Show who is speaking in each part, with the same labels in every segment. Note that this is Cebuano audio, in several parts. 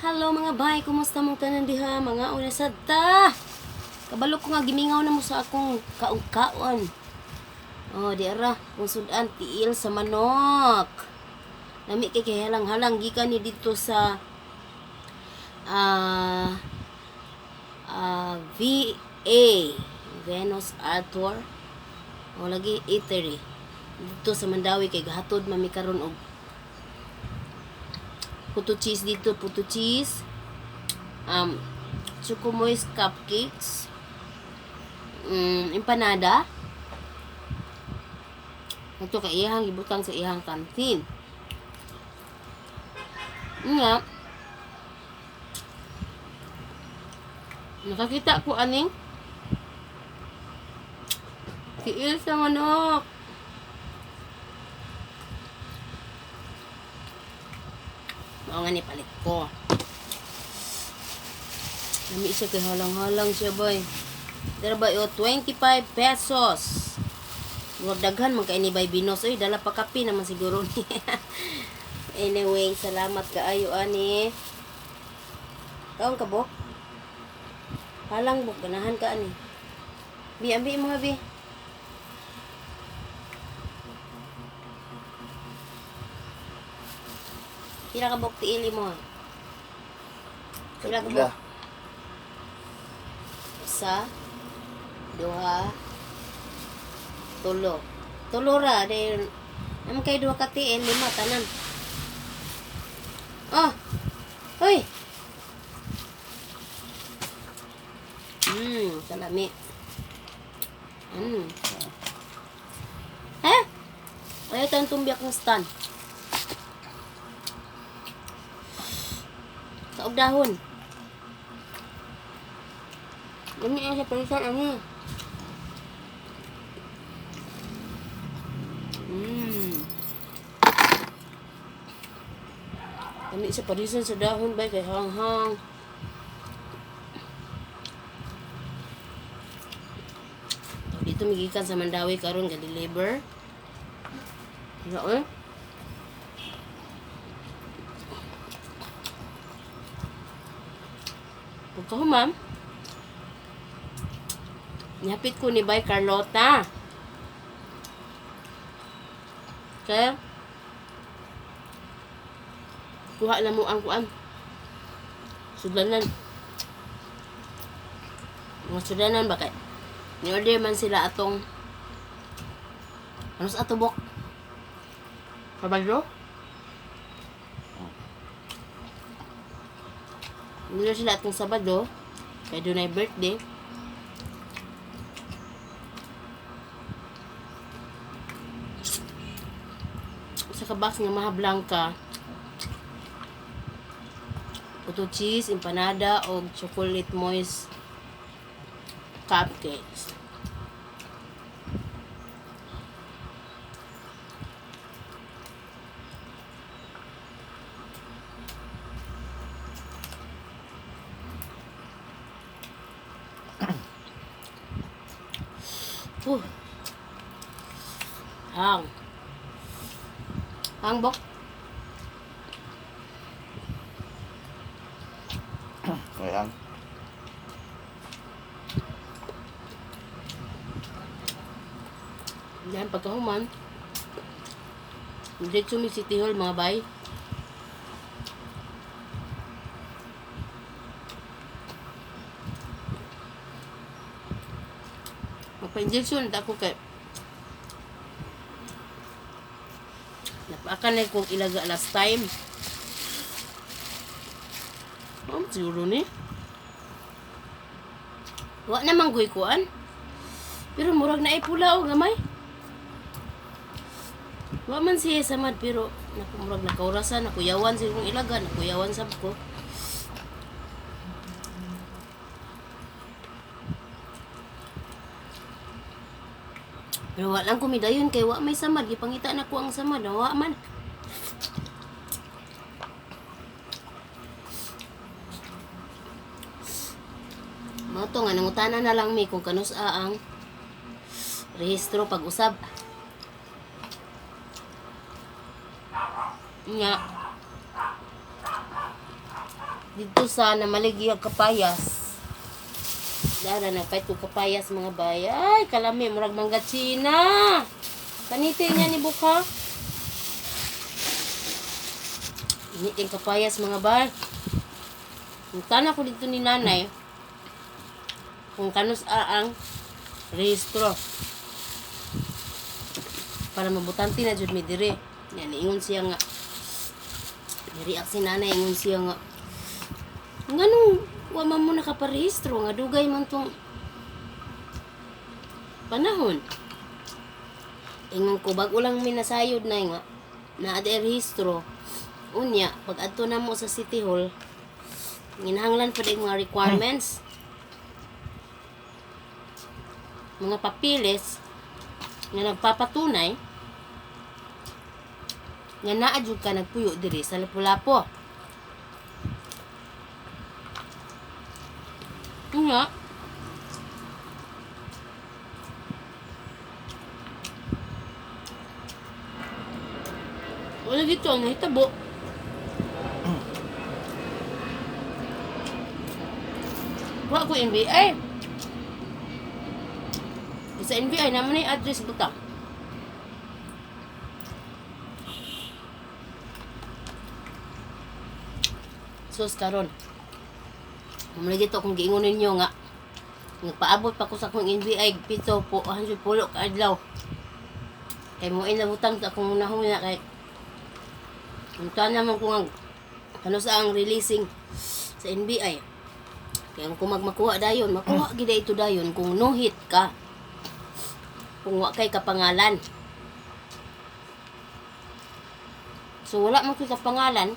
Speaker 1: Hello mga bay, kumusta mong tanan diha? Mga una sad ta. Kabalo ko nga gimingaw na mo sa akong kaon-kaon. Oh, di ara, kung sudan tiil sa manok. Lami kay kay halang-halang gikan ni dito sa VA, Venus Arthur. O lagi Eatery. Dito sa Mandawi kay gahatod mami karon og puto cheese dito, puto cheese. Choco moist cupcakes. Empanada. Ito kay iyang gibutang sa iyang kantin. Nga. Nakakita ko aning tiil sa manok. Mao nga ni palit ko. Lami siya kay halang-halang siya boy. Dara ba o 25 pesos. Murag daghan man kay ni bay binos oy, dala pa kape naman siguro ni. Anyway, salamat kaayo ani. Kaon ka bok? Halang bok ganahan ka ani. Bi ambi mo bi. Pila ka bok tiili mo? Pila ka
Speaker 2: Pila.
Speaker 1: bok? Usa, duha, tulo. Tulo ra dahil naman kay duha ka tiil, lima tanan. Oh. Hoy. Salami. Eh? Ayaw tayong tumbiak ng stand. Sa dahon. Lami ang sa palisan, ano? Lami sa parisan sa dahon ba kay hanghang. Oh, dito migikan sa Mandawi karon ga deliver. Ano eh? Pagkahuman, nihapit ko ni Bay Carlota. Kaya, kuha na mo ang kuan. Sudlanan. Mga sudlanan ba kay? Ni-order man sila atong ano sa atubok? Kabalo? Nilo sila atong Sabado. Kay dunay birthday. Sa ka box nga maha blanca. Puto cheese, empanada, og chocolate moist cupcakes. Huh. Hang. Hang bok.
Speaker 2: Ayan.
Speaker 1: Yan, pagkahuman. Diretso mi City Hall, mga bay. Magpa-injection na ako kay napaakan na kong ilaga last time. Oh, siguro ni. Wa namang guy kuan. Pero murag na ay pula o gamay. Wa man siya samad pero naku murag nakaurasan, nakuyawan sa kong ilaga, nakuyawan sab ko. Pero wa lang kumidayon kay wa may samad, gipangita na ko ang samad, wa man. Mao to nga nangutana na lang mi kung kanus-a ang rehistro pag-usab. Nga. Dito sa namaligya kapayas. Dara nagpait ko kapayas, mga bay. Ay, kalami murag mangga China. Kaniti niya ni buka. Init yung kapayas, mga bay. Tana ko dito ni nanay kung kanus a ang rehistro para mabutante na jud mi dire. Yan, ingon siya nga. Nireact si nanay, ingon siya nga. Nganong wa man mo nakaparehistro nga dugay man tong panahon. Ingon ko bag-o lang mi nasayod na nga naa di rehistro. Unya, pag adto na mo sa City Hall, ginahanglan pa yung mga requirements. Mga papiles nga nagpapatunay nga naa jud ka nagpuyo diri sa Lapu-Lapu. Nga, wala dito ang nahitabo. Wa ko NBI. Sa NBI naman na yung address buta. Sus karon. Mula dito kung giingon ninyo nga nagpaabot pa ko sa akong NBI pito po 100 pulo ka adlaw. Kay mo inabutang sa akong hunahuna kay unta naman ko nga ano sa ang releasing sa NBI. Kaya kung magmakuha dayon, makuha gid ito dayon kung no hit ka. Kung wa kay kapangalan. So wala man ko'y kapangalan.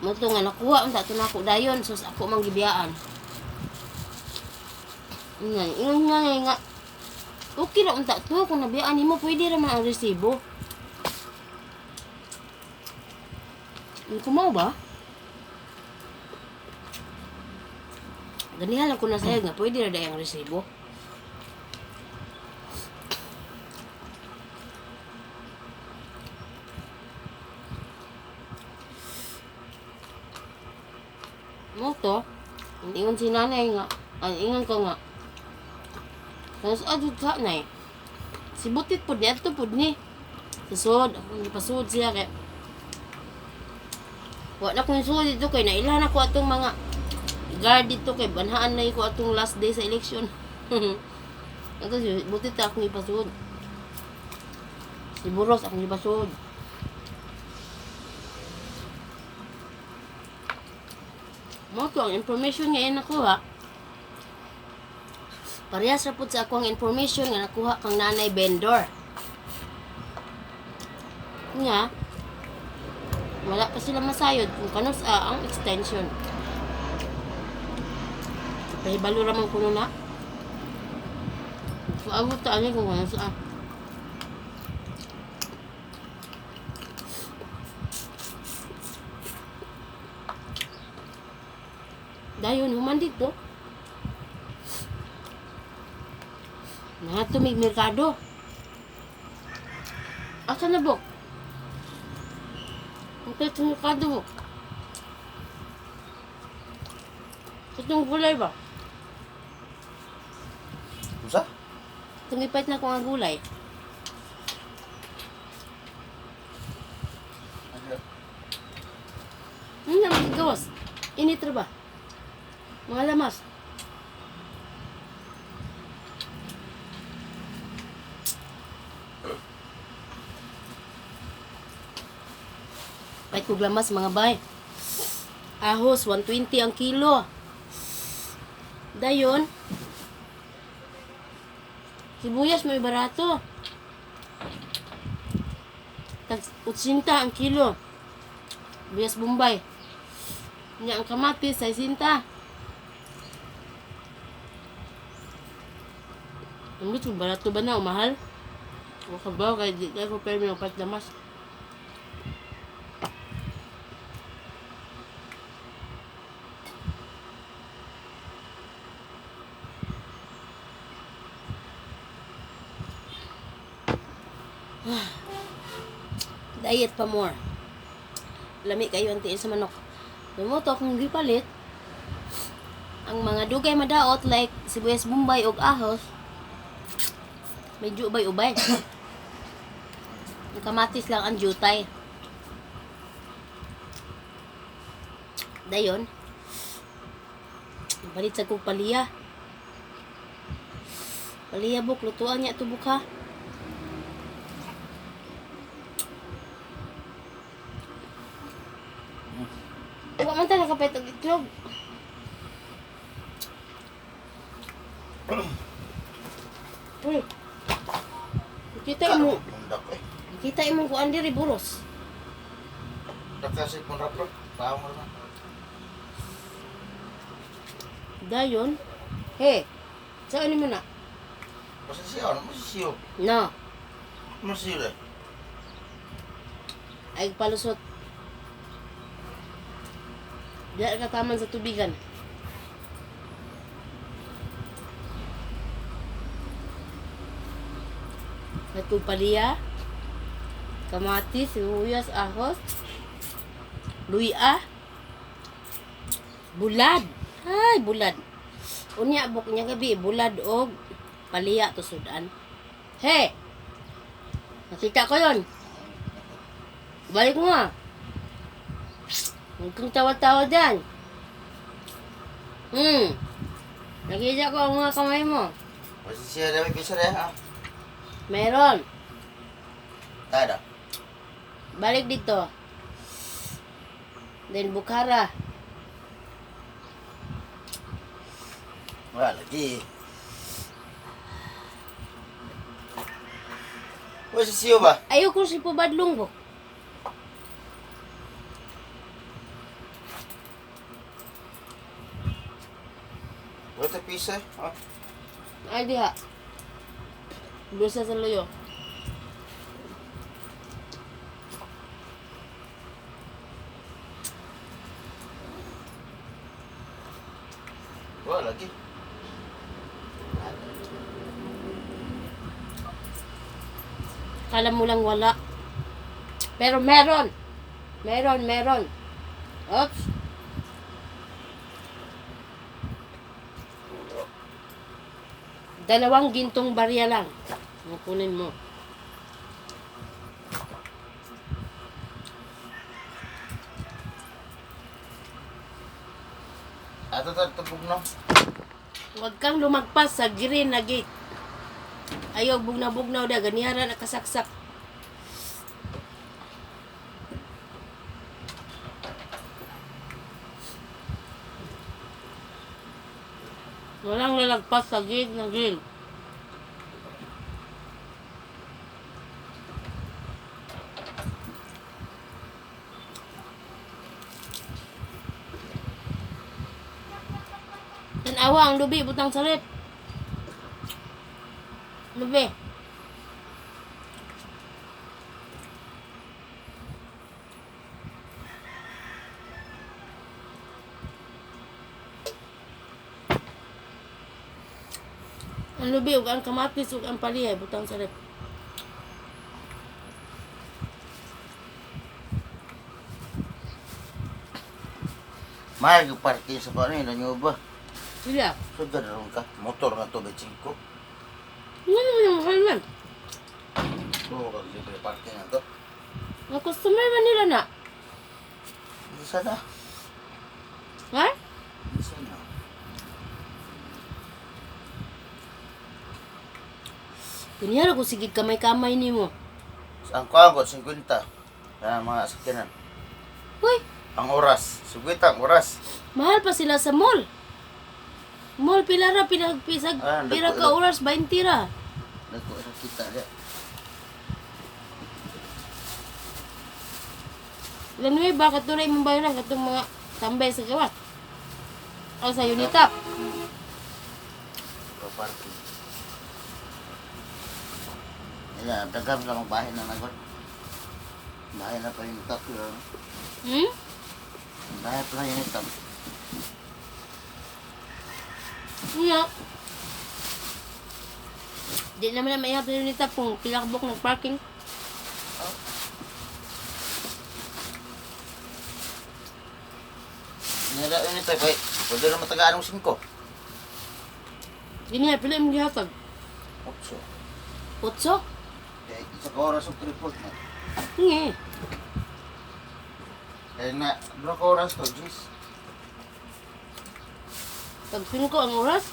Speaker 1: Mo to nga nakuha unta to nako dayon sus ako mang gibiyaan. Nga, ingon nga nga nga. Okay ra unta to kung nabiyaan nimo pwede ra man ang resibo. Ang kumaw ba? Ganihan lang ko na sa'yo nga pwede ra dahi ang resibo. Mo to, ang ingon si nanay nga, ang ingon ko nga, tapos adto ka nay. Si Butit pod ni adto pod ni. Sa sud, akong gipasud siya kay wa na kong sud dito kay nailhan ako atong mga guard dito kay banhaan na ko atong last day sa election. Ato si Butit akong ipasud. Si Buros akong ipasud. Mo to ang information nga iyang nakuha. Parehas ra pud sa akong information nga nakuha kang nanay vendor. Nga, wala pa sila masayod kung kanus ang extension. Pahibalo ra man kuno na. So, abot ta ani kung kanus a. Dayon human dito. Natumig merkado. Asa na bok? Ang sa merkado bok. Itong gulay ba?
Speaker 2: Usa?
Speaker 1: Tumipait na ko ang gulay. Ano na magigawas? Init ra ba? Mga lamas. Pait kog lamas, mga bay. Ahos, 120 ang kilo. Dayon, sibuyas may barato. Tag 80 ang kilo. Buyas Bombay. Nya ang kamatis, 60. Ang gusto, barato ba na o mahal? O kabaw, kaya di ko pero may pat lamas. Diet pa more. Lami kayo ang tiil sa manok. Lumoto akong gipalit. Ang mga dugay madaot like sibuyas bombay ug ahos. Medyo ubay-ubay. Ang kamatis lang ang jutay. Dayon. Balit sa kong paliya. Paliya buk, lutuan niya ito buk ha. Wa man ta nakapet og itlog. Uy. Kita mo,
Speaker 2: Pundak eh.
Speaker 1: kita imong kuan diri buros.
Speaker 2: Dakasi pun rapro. Tao mo naman.
Speaker 1: Dayon. Hey. Saan mo na?
Speaker 2: Masisiyo, ano? Masisiyo.
Speaker 1: No.
Speaker 2: Masisiyo eh.
Speaker 1: Ay palusot. Diya ka taman sa tubigan. Natupaliya, kamatis, sibuyas, ahos, luya, bulad. Ay, bulad. Unya, buk niya gabi, bulad og paliya to sudan. Hey! Nakita ko yon. Balik mo ah. Huwag kang tawa-tawa dyan. Nakita ko ang mga kamay mo.
Speaker 2: Masisiyo na may bisa rin ha.
Speaker 1: Meron.
Speaker 2: Tayo na.
Speaker 1: Balik dito. Then Bukhara.
Speaker 2: Wala lagi. Masisiyo ba?
Speaker 1: Ayoko si Pubadlong ko.
Speaker 2: Wala tayo pisa eh. Ah.
Speaker 1: Ay diha. Bulsa sa luyo.
Speaker 2: Wala lagi.
Speaker 1: Kala mo lang wala. Pero meron. Meron, meron. Oops. Dalawang gintong barya lang. Ang kunin mo.
Speaker 2: Ato tayo tubog no.
Speaker 1: Huwag kang lumagpas sa green na gate. Ayaw, bugnaw-bugnaw da. Ganihara nakasaksak. Walang lalagpas sa gate na green. Tanawa ang lubi, butang sa rep. Lubi. Ang lubi, ug ang kamatis, ug ang paliyay, butang sa rep.
Speaker 2: Mahal yung parking sa paano yun. Ano ba?
Speaker 1: Sila.
Speaker 2: So, ganun ka. Motor nga to, 5.
Speaker 1: Ano naman yung mahal man?
Speaker 2: Oo, kag libre parking na to.
Speaker 1: Ang customer man nila na.
Speaker 2: Hindi sana.
Speaker 1: Ha?
Speaker 2: Hindi sana.
Speaker 1: Kunyari kung sige kamay-kamay ni mo.
Speaker 2: Ang kuha ko, 50. Yan ang mga sakyanan.
Speaker 1: Uy,
Speaker 2: Ang oras. 50 ang oras.
Speaker 1: mahal pa sila sa mall. Mall pila ra pinagpisag
Speaker 2: Ah,
Speaker 1: pila ka oras 20 ra.
Speaker 2: Nagko kita dia.
Speaker 1: Lanway ba katunay mong bayaran katong mga tambay sa gawas. O sa Unitap.
Speaker 2: Pa parking. Ila, dagam lang ang bahay na nagot. Bahay na pa yung top yun.
Speaker 1: Hmm?
Speaker 2: Bahay pa lang yung top.
Speaker 1: Nga. Di naman na maihap sa Unitap kung pila ka buok ng parking.
Speaker 2: Nila yun ito kay pwede na matagaan ng 5.
Speaker 1: Gini, pila imong gihatag?
Speaker 2: 8.
Speaker 1: 8?
Speaker 2: Kaya isa ka oras og report na.
Speaker 1: Nge.
Speaker 2: Kaya na, bro ka oras to, jeez.
Speaker 1: Tag 5 ang oras.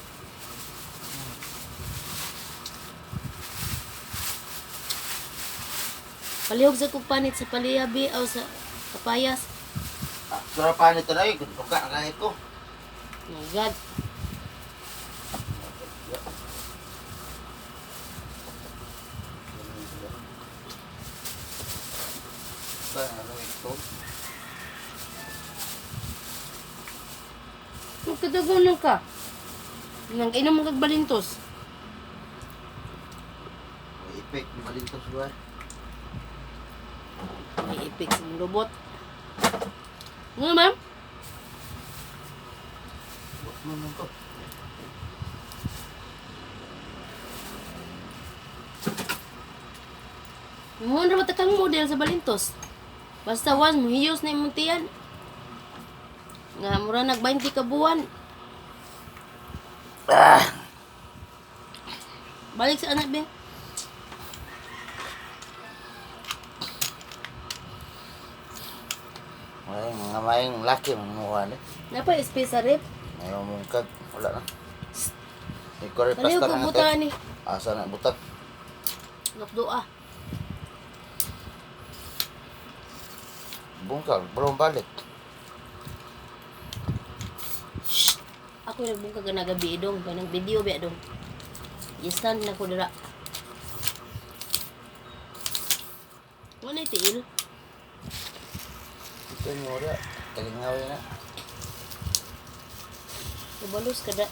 Speaker 1: Palihog sa kong panit sa paliyabi o sa kapayas.
Speaker 2: Ah, sarapan nito na yun, duga na kahit ko.
Speaker 1: My God.
Speaker 2: Sa ano ito?
Speaker 1: Magkadagonan ka. Nang inom mo kag balintos.
Speaker 2: May effect, di balintos ba?
Speaker 1: May effect sa mong robot. Ano, ma'am?
Speaker 2: Buat mo lang ko.
Speaker 1: Mo ra ba kang model sa balintos? Basta once mohiyos na imong tiyan. Nga mura nag 20 ka buwan.
Speaker 2: Ah!
Speaker 1: Balik sa anak be.
Speaker 2: Ay, mga maing laki mga mukha ni.
Speaker 1: Napa space sa rep.
Speaker 2: Ayaw mong kag, wala na. Ikaw rin
Speaker 1: Palihog
Speaker 2: pasta
Speaker 1: kog
Speaker 2: na
Speaker 1: buta
Speaker 2: natin.
Speaker 1: ni.
Speaker 2: Asa na butak.
Speaker 1: Nokdoa.
Speaker 2: Bungkag, bro, balik.
Speaker 1: Ako nagbungkag na gabi dong kay nag video ba dong. Gistand na ko dira. Wala tiil.
Speaker 2: Ito yung wala. Kalingawin na.
Speaker 1: Ubalos kada.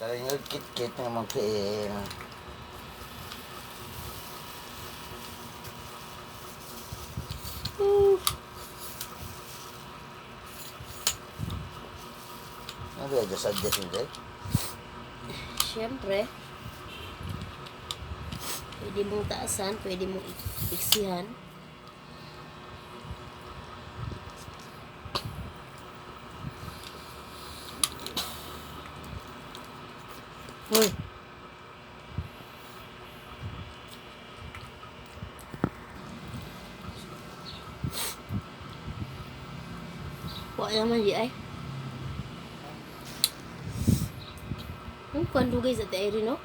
Speaker 2: Kalingawin kit-kit nga magkiin.
Speaker 1: Ooh.
Speaker 2: Ano ba, just adjust yun dahil?
Speaker 1: Siyempre, pwede mong taasan, pwede mong iksihan. Uy! Wala naman di ay. Ang kwan dugay sa tairi, no?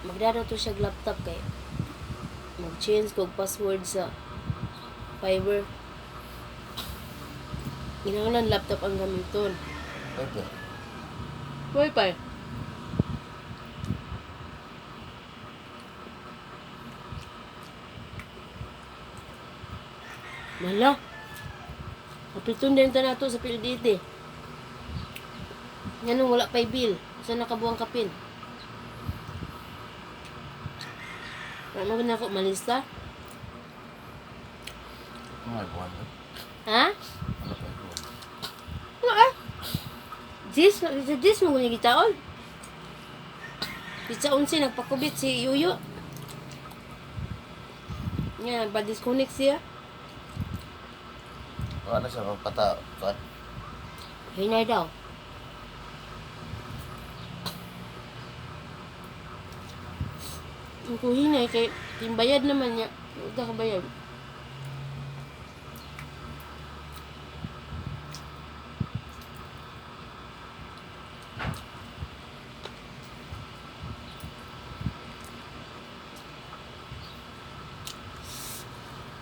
Speaker 1: Magdaro to siya laptop kay mag-change kog password sa Fiverr. Kinahanglan laptop ang gamiton.
Speaker 2: Pwede.
Speaker 1: Wi-Fi. Mala. Kapiton din ta nato sa PLDT. Nganong wala pa'y bill. Sa nakabuang kapin. Wala mo na ako malista?
Speaker 2: Ano ay buwan?
Speaker 1: Ha?
Speaker 2: Ano pa buwan?
Speaker 1: Ano ah? Jis, sa Jis mo kunya gitaon. Pizza 11 nagpakubit si Yuyo. Nga, pa-disconnect siya.
Speaker 2: Wala na siya magpata. Kuan.
Speaker 1: Hinay daw. Ang kung hinay, kay timbayad naman niya. Huwag ka bayad.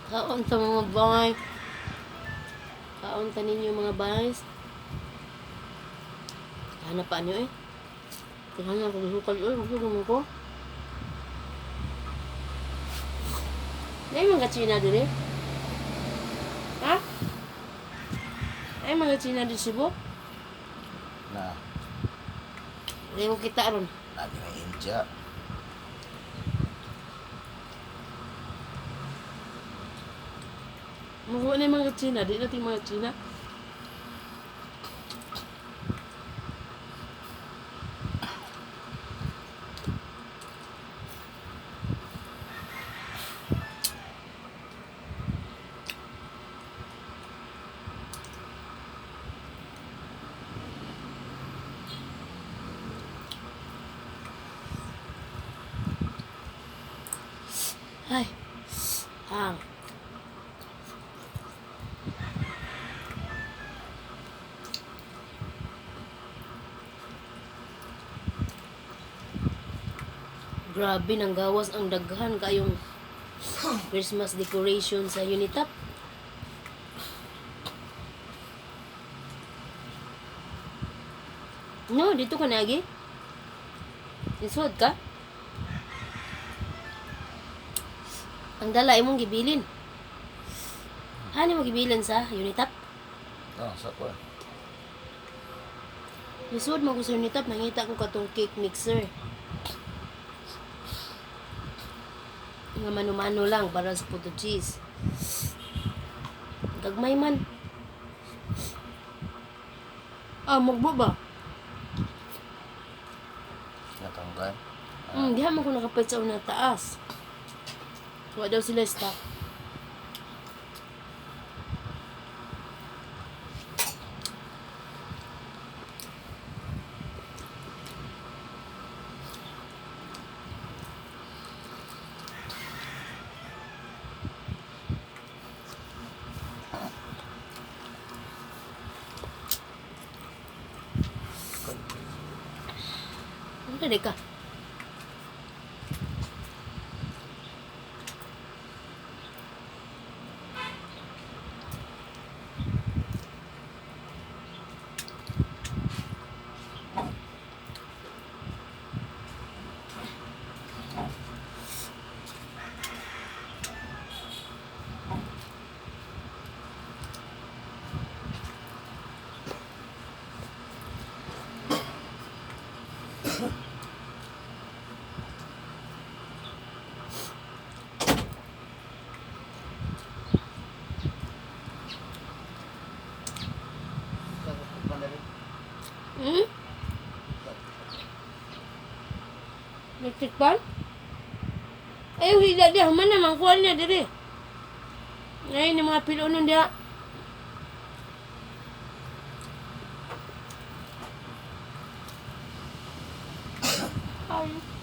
Speaker 1: Kaon sa mga bangay. Kaon ta ninyo mga bangs. Hanap pa niyo eh. Tingnan niyo kung sukal oy, gusto mo ko. Ay mga China dire. Ha? Ay mga China di Cebu.
Speaker 2: Na.
Speaker 1: Hindi mo kita ron.
Speaker 2: Lagi na India.
Speaker 1: Mukuha na yung mga China. Di natin mga China. Ay. Ang. Grabe nang gawas ang daghan kayong Christmas decoration sa Unitap. No, dito ka nagi. Isuod ka? Ang dala imong gibilin. Hani mo gibilin sa Unitap?
Speaker 2: Ah, sa ko.
Speaker 1: Isuod mo ko sa Unitap, nangita ko katong cake mixer. Nga mano-mano lang para sa puto cheese. Gagmay man. Ah, mugbo ba?
Speaker 2: Natanggal.
Speaker 1: Diha man ko nakapit sa unang taas. Wa daw sila stock. Ano ka? Hmm? Electric pan? Ay, hila diha. Man naman, kuha niya diri. Ngayon, yung mga pilonon diha. Ay.